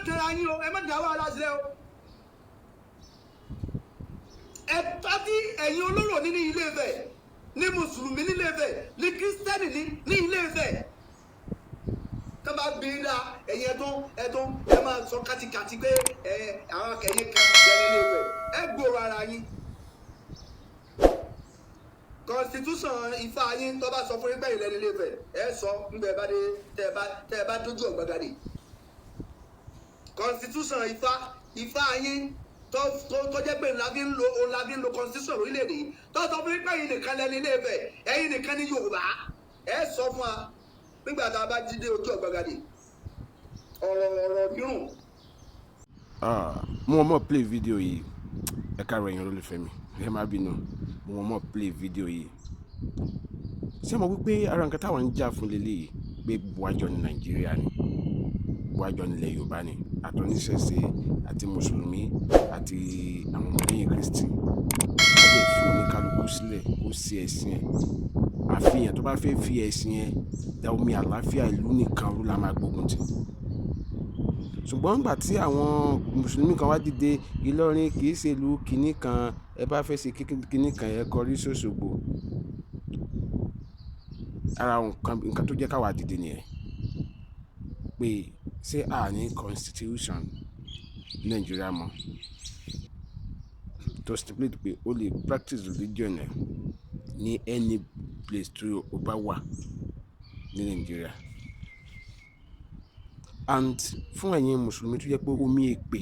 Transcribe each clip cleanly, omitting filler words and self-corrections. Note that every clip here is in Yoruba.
tẹ̀ra yín o, ẹ má dá wàhálà sílẹ̀ o. Ẹ tọ́jú ẹ̀yin olóró ní Ilé Ifẹ̀, ní mùsùlùmí ní Ilé Ifẹ̀, ní kírísítẹ́nì ní Ilé Ifẹ̀. Tó bá bí dá ẹ̀yin ẹ̀tún, ẹ máa sọ kátikàti pé ẹ àwọn akẹ́yìn kan lẹ́nu Ilé Ifẹ̀. Ẹ gbòòrò ara yín. Constitution Ifá yín tó bá sọ fún yín pé ìlẹ́nu Ilé Ifẹ̀, ẹ sọ ńgbẹ bá dé tẹ ẹ bá dójú ọ̀gbagadè. Constitution Ifá yín tó jẹ́ pé ńlá fi ń lo òun la fi ń lo constitution orílẹ̀-èdè yìí, tó sọ fún yín pé ẹ̀yin nìkan lẹ́nu Ilé Ifẹ̀, ẹ̀yin nìkan ní Yorùbá, ẹ sọ fún wa nígbà tá a bá jí dé ojú ọ̀gbagadè. Ọ̀rọ̀ rírùn. Ah, mo mọ̀ play video yìí. Ẹ káàárọ̀, ẹ̀yin olólùfẹ́ mi, ẹ má bínú, mo mọ̀ play video yìí. Ṣé mo wípé ara nǹkan táwọn ń jà fún lélẹ́yìí, pé gbogbo àjọ ní Nàìjíríà ni, gbogbo àjọ nílẹ̀ Yorùbá ni, àtọ́níṣẹ̀ṣe àti mùsùlùmí àti àwọn ọmọlẹ́yìn Kristi, á lè fi oníkálukú sílẹ̀ kó sí ẹ̀sìn ẹ̀. Àfihàn tó bá fẹ́ fi ẹ̀sìn ẹ̀ da omi àlàáfíà ìlú nìkan ló la máa gbógun tì. Ṣùgbọ́n nígbà tí àwọn mùsùlùmí kan wá dìde, Ìlọrin kì í ṣe ìlú kìíní kan, ẹ bá fẹ́ ṣe kìíní kan, ẹ kọrí sóṣogbo. Ara nǹkan tó jẹ́ ká wá dìde nìyẹn. Pé ṣé a ní constitution ní Nàìjíríà mọ́ tó stipulate pé o lè practice religion ẹ ní any place tí o bá wà ní Nàìjíríà? And fún ẹ̀yin mùsùlùmí tó jẹ́ pé omi èpè,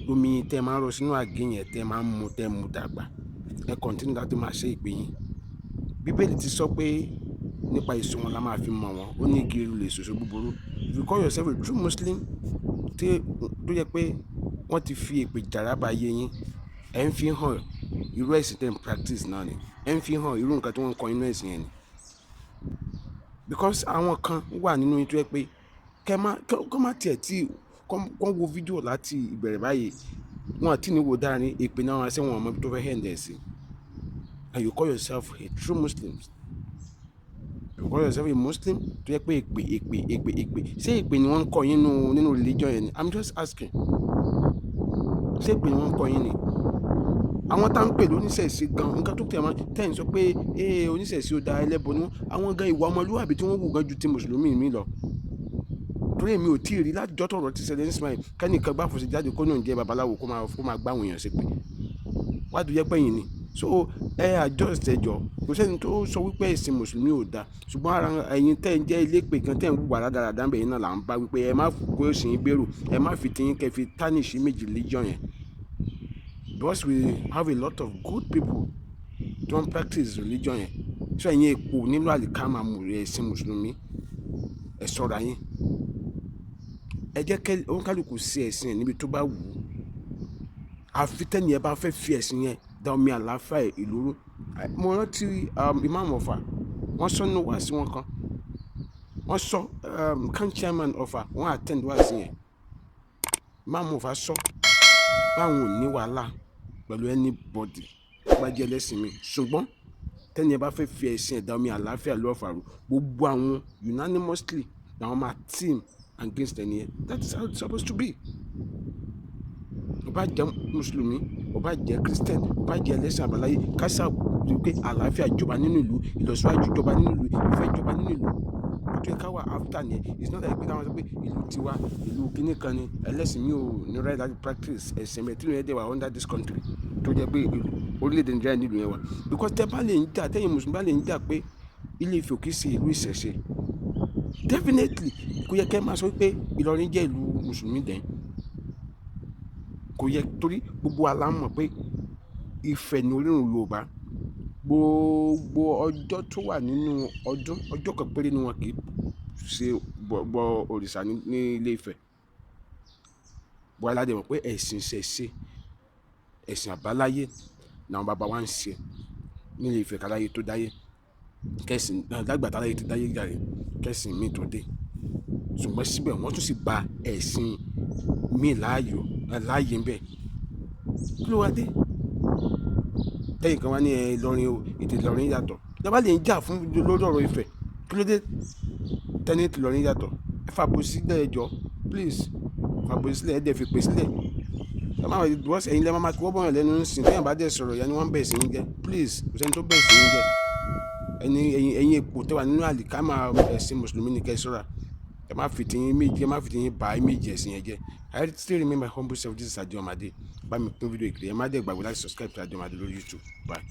omi tẹ máa ń rọ sínú àgé yẹn, tẹ máa ń mu, tẹ mu dàgbà, ẹ continue láti máa ṣe ìpè yín. Bíbélì ti sọ pé nípa èso wọn la máa fi mọ̀ wọ́n. Ó ní igi rere lè so búburú. If you call yourself a true Muslim, tí tó jẹ́ pé wọ́n ti fi èpè jàrábà ayé yín, ẹ ń fi hàn irú ẹ̀sìn tẹ́ ń practice náà ni. Ẹ ń fi hàn irú nǹkan tí wọ́n ń kọ́ inú ẹ̀sìn yẹn ni. Because àwọn kan wà nínú yín tó jẹ́ pé kẹ́ má kọ́ má tiẹ̀ tí kọ́ wo fídíò láti ìbẹ̀rẹ̀ báyìí, wọn àti ní wo dára ní èpè náà wọn ṣé wọn mọ ibi tó fẹ́ end ẹ̀ sí. And you call yourself a true Muslim. You call yourself a Muslim tó jẹ́ pé èpè, èpè, èpè, èpè. Ṣé èpè ni wọ́n ń kọ́ yín nínú religion yẹn ni? I'm just asking. Ṣé èpè ni wọ́n ń kọ́ yín ni? Àwọn tá ń pè lóníṣẹ̀ṣe gan, nǹkan tó tẹ̀ wọ́n tẹ̀ ń sọ pé ee oníṣẹ̀ṣe ó da, ẹlẹ́bọ ni wọ́n. Àwọn gan, ìwà ọmọlúwàbí tí wọ́n wù gan ju ti mùsùlùmí mi lọ. Torí èmi ò tí ì rí látijọ́ tọ̀rọ̀ ti ṣẹlẹ̀ nísìnyí kẹ́nìkan gbá fòsì jáde kó náà jẹ́ babaláwo kó máa gbá àwọn èèyàn ṣépè. Wá tó jẹ́ pé ẹ̀yin ni. So ẹ adjust, ẹ jọ. Kò sẹ́ni tó sọ wípé ẹ̀sìn mùsùlùmí ò da, ṣùgbọ́n ara ẹ̀yin tẹ́ ń jẹ́ elépè gan, tẹ́ ń wùwà rádaràda ńbẹ̀ yẹn náà là ń bá wípé ẹ má kó ẹ̀sìn yín gbèrò, ẹ má fi tiyín kẹ́ fi tarnish image religion yẹn. Because we have a lot of good people tó ń practice religion yẹn. So ẹ̀yin èpò nínú àlìkámà ẹ̀sìn mùsùlùmí, ẹ ṣọ́ra yín. Ẹ jẹ́ kí oníkálukú sí ẹ̀sìn ẹ̀ níbi tó bá wù ú. Àfi tẹ́ni ẹ bá fẹ́ fi ẹ̀sìn yẹn da omi àlàáfíà ìlú rú. Mo rántí Imam Ọ̀fà, wọ́n sọ nínú wáàsí wọn kan. Wọ́n sọ CAN chairman Ọ̀fà, wọ́n attend wáàsí yẹn. Imam Ọ̀fà sọ báwọn ò ní wàhálà pẹ̀lú anybody tó bá jẹ́ ẹlẹ́sìn mi, ṣùgbọ́n tẹ́ni ẹ bá fẹ́ fi ẹ̀sìn ẹ̀ da omi àlàáfíà ìlú Ọ̀fà rú, gbogbo àwọn unanimously làwọn máa team against ẹni yẹn. That is how it's supposed to be. Ó bá jẹ́ mùsùlùmí, ó bá jẹ́ Christian, ó bá jẹ́ ẹlẹ́sìn àbáláyé, ká ṣáà rí pé àlàáfíà jọba nínú ìlú, ìlọsíwájú jọba nínú ìlú, ìfẹ́ jọba nínú ìlú. Tó yẹ ká wà after nìyẹn. It's not like pé ká máa sọ pé ìlú tiwa, ìlú kíní kan ni, ẹlẹ́sìn mi ò ní right láti practice ẹ̀sìn mi tí ìlú yẹn dẹ̀ wà under this country, tó jẹ́ pé orílẹ̀-èdè Nàìjíríà nílùú yẹn wà. Because tẹ́ bá lè ń jà, tẹ́yin mùsùlùmí bá lè ń jà pé Ilé Ifẹ̀ ò kì í ṣe ìlú ìṣẹ̀ṣe, definitely kò yẹ kẹ́ máa sọ pé Ìlọrin jẹ́ ìlú mùsùlùmí dẹ̀. Kò yẹ, torí gbogbo wa la mọ̀ pé Ifẹ̀ ni orírun Yorùbá. Gbogbo ọjọ́ tó wà nínú ọdún, ọjọ́ kan péré ni wọn kì í ṣe bọ òrìṣà ní Ilé Ifẹ̀. Gbogbo wa la dẹ̀ mọ̀ pé ẹ̀sìn ìṣẹ̀ṣe, ẹ̀sìn àbáláyé làwọn bàbá wa ń ṣe ní Ilé Ifẹ̀ káláyé tó dáyé. Kẹ́sìn lágbà táláyé ti dáyé jàre, kẹ́sìn míì tó dé. Ṣùgbọ́n síbẹ̀ wọ́n tún sì gba ẹ̀sìn míì láàyò láàyè ńbẹ̀. Kí ló wá dé? Tẹ́yìn kan wá ní ẹ Ìlọrin o, ètò Ìlọrin yàtọ̀. Tẹ́ bá lè ń jà fún lórí ọ̀rọ̀ Ifẹ̀, kí ló dé tẹ́ni tí Ìlọrin yàtọ̀? Ẹ fàbò sílẹ̀, ẹ jọ̀ọ́, please. Fàbòsí sílẹ̀, ẹ dẹ̀ fi pè sílẹ̀. Ẹ má wọ́n ẹ̀yin lẹ́ máa kí wọ́n bọ̀yàn lẹ́nu ń sìn. Téèyàn bá dẹ̀ sọ̀rọ̀ ìyá ni wọ́n ń bẹ̀ sí yín jẹ́. Please, kò sẹ́ni tó bẹ̀ sí yín jẹ́. Ẹni ẹ̀yin, ẹ̀yin èpò tẹ́ wà nínú àlìkámà ẹ̀sìn mùsùlùmí ni kẹ́ ẹ ṣọ́ra. Ẹ má fi tiyín méjì, ẹ má fi tiyín bà image ẹ̀sìn yẹn jẹ́. I still remain my humble self. This is Adeomade. Bá mi pín fídíò ìkiri. Ẹ má dẹ̀ gbàgbé láti subscribe to Adeomade lórí YouTube. Bye.